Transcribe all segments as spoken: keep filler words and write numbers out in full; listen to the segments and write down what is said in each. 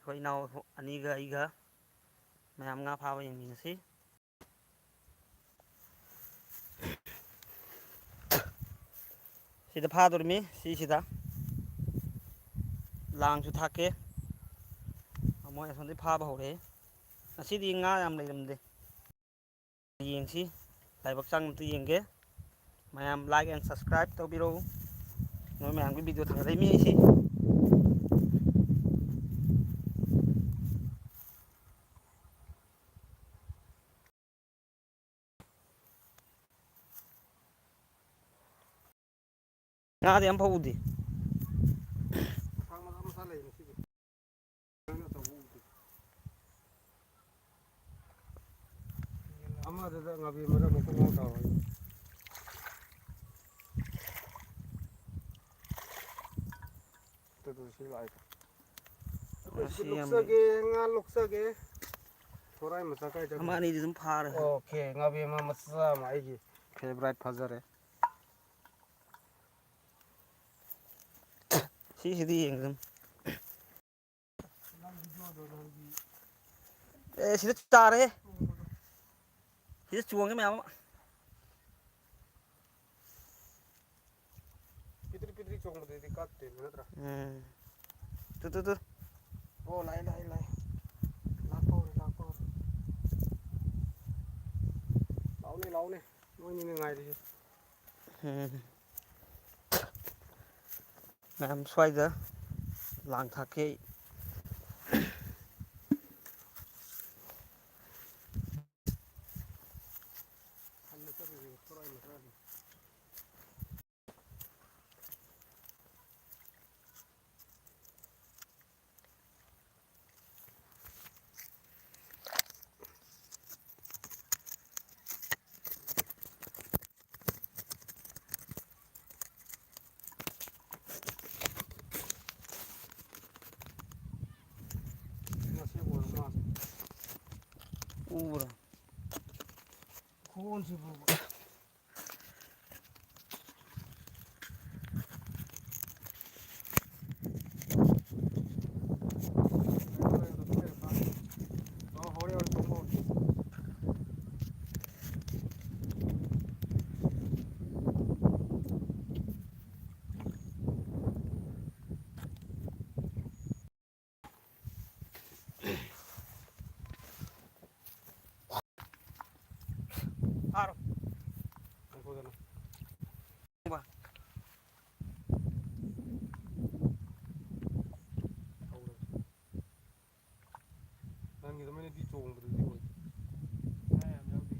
ꯑꯩꯈꯣꯏ ꯏꯅꯥꯎ ꯑꯅꯤꯒ ꯑꯩꯒ ꯃꯌꯥꯝ ꯉꯥ ꯐꯥꯕ ꯌꯦꯡꯃꯤꯟꯅꯁꯤ꯫ ꯁꯤꯗ ꯐꯥꯗꯣꯔꯤꯃꯤ, ꯁꯤꯁꯤꯗ ꯂꯥꯡꯁꯨ ꯊꯥꯛꯀꯦ꯫ ꯃꯣꯏ ꯑꯁꯣꯝꯗꯒꯤ ꯐꯥꯕ ꯍꯧꯔꯛꯑꯦ꯫ ꯉꯁꯤꯗꯤ ꯉꯥ ꯌꯥꯝ ꯂꯩꯔꯝꯗꯦ꯫ ꯌꯦꯡꯁꯤ, ꯂꯥꯏꯕꯛ ꯆꯥꯡ ꯑꯝꯇ ꯌꯦꯡꯒꯦ꯫ ꯃꯌꯥꯝ like and subscribe ꯇꯧꯕꯤꯔꯛꯎ꯫ ꯅꯣꯏ ꯃꯌꯥꯝꯒꯤ video ꯊꯥꯒꯠꯂꯛꯏꯃꯤ ꯑꯩꯁꯤ꯫ ꯉꯥꯗꯤ ꯑꯝꯐꯥꯎ ꯎꯗꯦ꯫ ꯃꯁꯥ ꯃꯁꯥ ꯃꯁꯥ ꯂꯩ ꯉꯁꯤꯗꯤ꯫ ꯑꯃꯗꯨꯗ ꯉꯥꯕꯤ ꯃꯔꯛ ꯃꯀꯣꯛ ꯉꯥꯎ ꯇꯥꯍꯧꯔꯤ꯫ ꯑꯗꯨꯗꯨ ꯁꯤ ꯂꯥꯛꯏꯗꯣ꯫ ꯑꯩꯈꯣꯏ ꯁꯤ ꯉꯁꯤ ꯌꯥꯝ ꯂꯨꯞꯆꯒꯦ, ꯉꯥ ꯂꯨꯞꯆꯒꯦ꯫ ꯊꯣꯔꯥꯏ ꯃꯆꯥ ꯀꯥꯏ ꯆꯠꯈ꯭ꯔꯦ? ꯑꯃ ꯑꯅꯤꯗꯤ ꯑꯗꯨꯝ ꯐꯥꯔꯦ꯫ ꯑꯣꯀꯦ, ꯉꯥꯕꯤ ꯑꯃ ꯃꯆꯥ ꯑꯃ ꯑꯩꯒꯤ favourite ꯐꯥꯖꯔꯦ꯫ ꯁꯤꯁꯤꯗꯤ ꯌꯦꯡꯒꯗꯝ꯫ ꯑꯦ, ꯁꯤꯗ ꯇꯥꯔꯦꯍꯦ꯫ ꯁꯤꯗ ꯆꯣꯡꯉꯦ ꯃꯌꯥꯝ ꯑꯃ꯫ ꯄꯤꯗ꯭ꯔꯤꯛ ꯄꯤꯗ꯭ꯔꯤꯛ ꯆꯣꯡꯕꯗꯨꯗꯤ ꯀꯛꯇꯦꯕ ꯅꯠꯇ꯭ꯔꯥ? ꯎꯝ꯫ ꯇꯨ, ꯇꯨ, ꯇꯨ꯫ ꯑꯣ, ꯂꯥꯛꯑꯦ, ꯂꯥꯛꯑꯦ, ꯂꯥꯛꯑꯦ꯫ ꯂꯥꯛꯄ ꯍꯧꯔꯦ, ꯂꯥꯛꯄ ꯍꯧꯔꯦ꯫ ꯂꯥꯛꯎꯅꯦ, ꯂꯥꯛꯎꯅꯦ꯫ ꯃꯣꯏꯅꯤꯅꯦ ꯉꯥꯏꯔꯤꯁꯦ꯫ ꯎꯝ꯫ ꯃꯌꯥꯝ ꯁ꯭ꯋꯥꯏꯗ ꯂꯥꯡ ꯊꯥꯛꯀꯦ꯫ ꯃꯁꯤ ꯑꯣꯏꯔ ꯃꯥꯜꯂꯦ꯫ ꯎꯕ꯭ꯔꯥ? ꯈꯣꯟꯁꯤꯕꯨ꯫ ꯆꯣꯡꯕꯗꯨꯗꯤ ꯑꯣꯏꯗꯦ꯫ ꯉꯥ ꯌꯥꯝ ꯌꯥꯎꯗꯦ꯫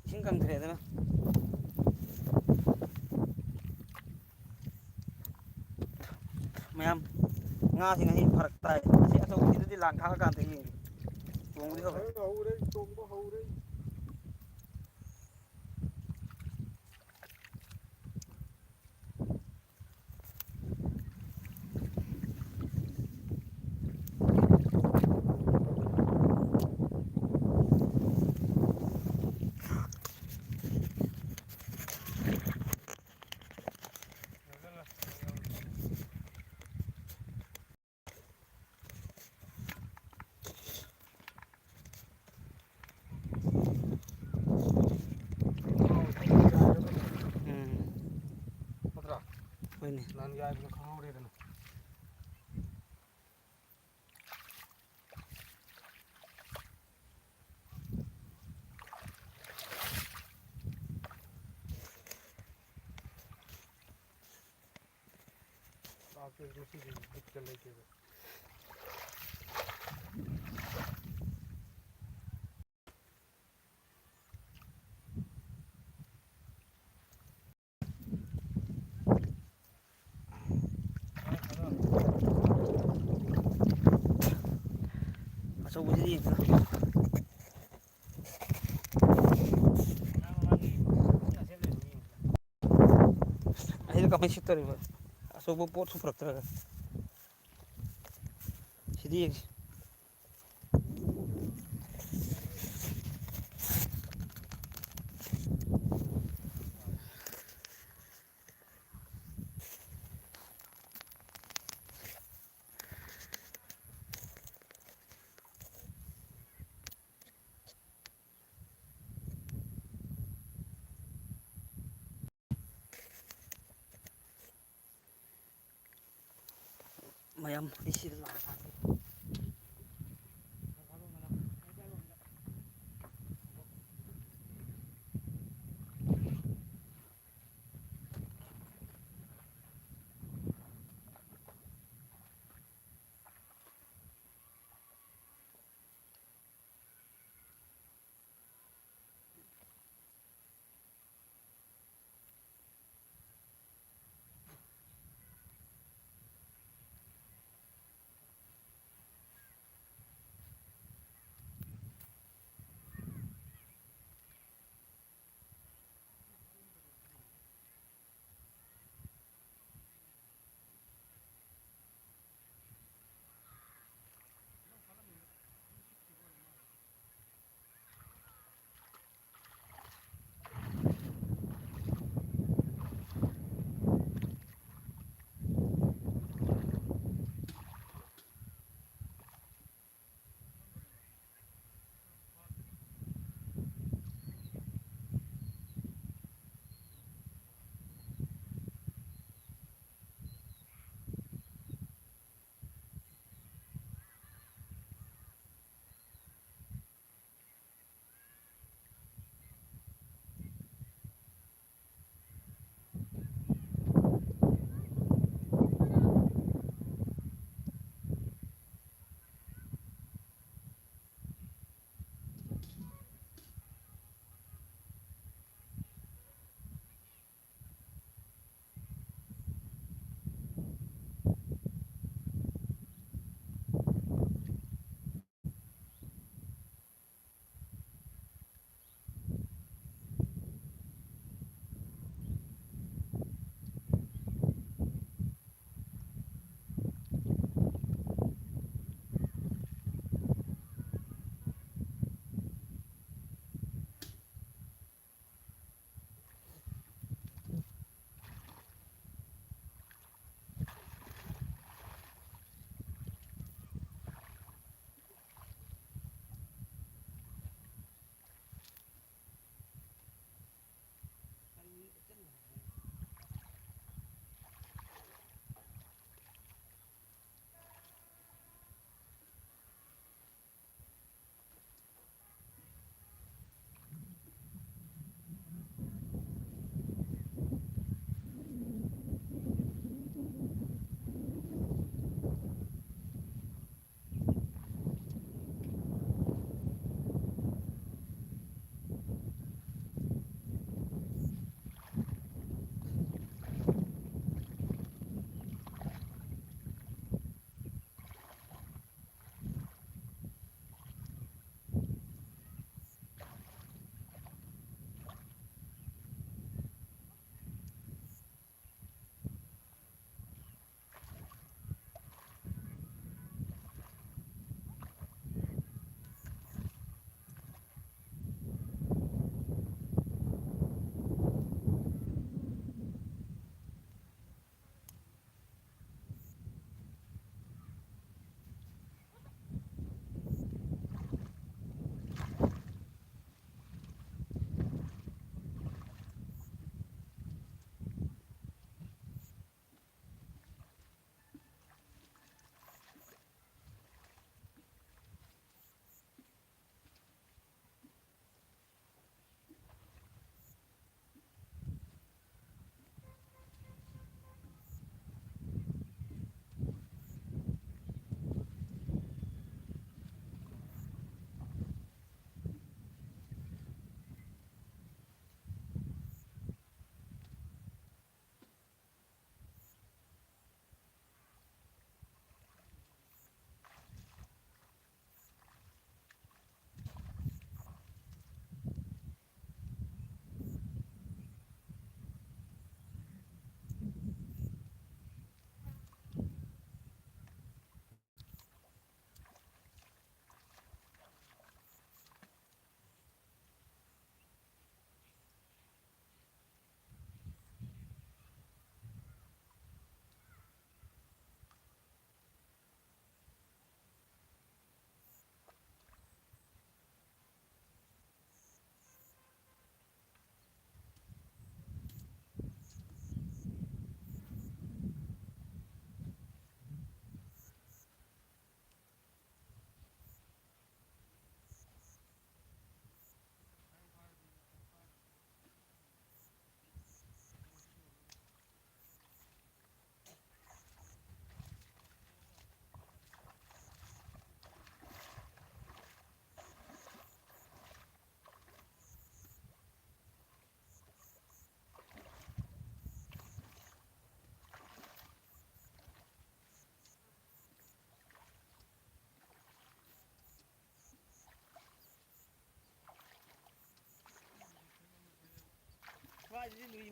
ꯏꯁꯤꯡ ꯀꯪꯗ꯭ꯔꯦꯗꯅ꯫ ꯃꯌꯥꯝ, ꯉꯥꯁꯤ ꯉꯁꯤ ꯐꯔꯛ ꯇꯥꯏ꯫ ꯑꯁꯤ ꯑꯆꯧꯕꯁꯤꯗꯗꯤ ꯂꯥꯡ ꯊꯥꯛꯑꯀꯥꯟꯗ ꯌꯦꯡꯒꯦ꯫ ꯆꯣꯡꯕꯗꯤ ꯍꯧꯔꯦ꯫ ꯍꯧꯔꯦ, ꯍꯧꯔꯦ, ꯆꯣꯡꯕ ꯍꯧꯔꯦ꯫ ꯎꯝ꯫ ꯅꯠꯇ꯭ꯔꯥ? ꯍꯣꯏꯅꯦ꯫ ꯅꯍꯥꯟ ꯌꯥꯏꯕꯗꯣ ꯈꯪꯍꯧꯔꯦꯗꯅ꯫ ꯆꯥꯛꯁꯦ ꯉꯁꯤꯗꯤ ꯕꯤꯠꯀ ꯂꯩꯇꯦꯗ꯫ ꯑꯆꯧꯕꯁꯤꯗꯤ ꯌꯦꯡꯁꯤꯅ꯫ ꯑꯁꯤꯗ ꯀꯃꯥꯏꯅ ꯁꯤꯠꯇꯧꯔꯤꯕ? ꯑꯆꯧꯕ ꯄꯣꯠꯁꯨ ꯄꯨꯔꯛꯇ꯭ꯔꯒ꯫ ꯁꯤꯗꯤ ꯌꯦꯡꯁꯤ꯫ ꯃꯌꯥꯝ ꯗꯤ ꯁꯤꯗ ꯂꯥꯛꯑꯀꯥꯟꯗ꯫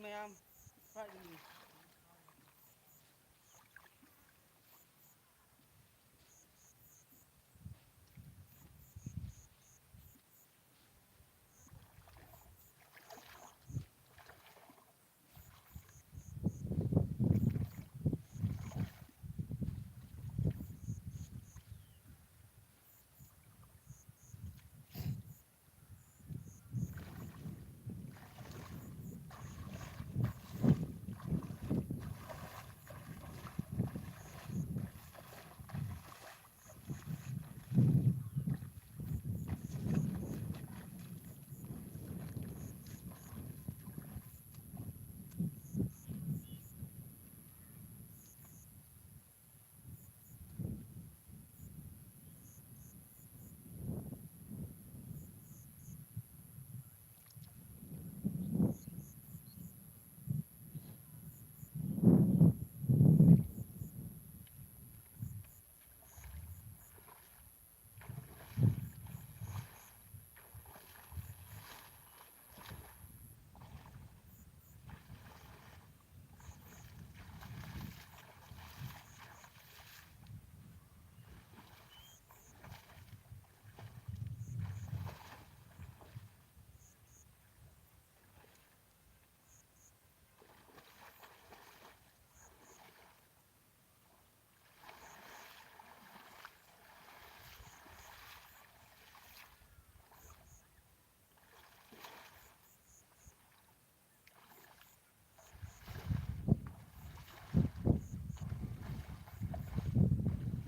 ꯃꯌꯥꯝ ꯁ꯭ꯋꯥꯏꯗꯅꯤ꯫